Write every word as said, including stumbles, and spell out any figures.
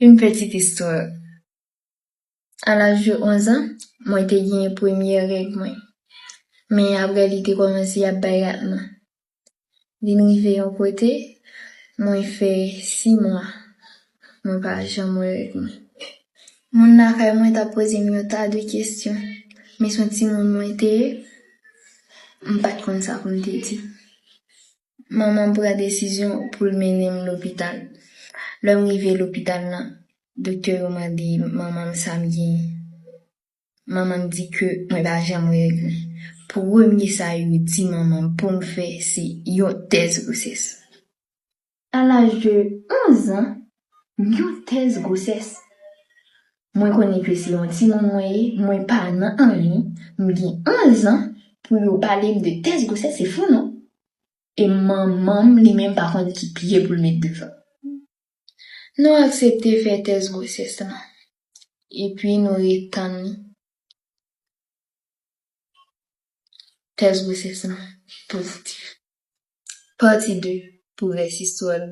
Une petite histoire. A laj de onz an, mwen te gen premye règ mwen. Men apre li te kòmanse ap bay ratman. Vin rive yon kote, mwen fè sis mwa, mwen pa janm wè règ mwen. Moun lakay mwen t ap poze m yon ta de kesyon. Men se yon timoun mwen te ye, m pa t konn sa pou m te di. Manman m pran desizyon pou l mennen m lopital. Lè m rive lopital la, doktè yo mande manman m sa m genyen. Manman m di ke mwen pa janm wè règ mwen. Premye sa yo di manman m pou m fè, se yon tès gwosès. A laj de onz an, yon tès gwosès. Mwen konnen ke se yon timoun mwen ye, mwen pa nan anyen, m gen onz an, pou yo pale m de tès gwosès, se fou non. E manman m li menm pa konn ki pye pou l met devan. Nou aksepte fè tès gwosès lan. Epi nou ret tann li. Tès gwosès lan pozitif. Pati de pou rès istwa l.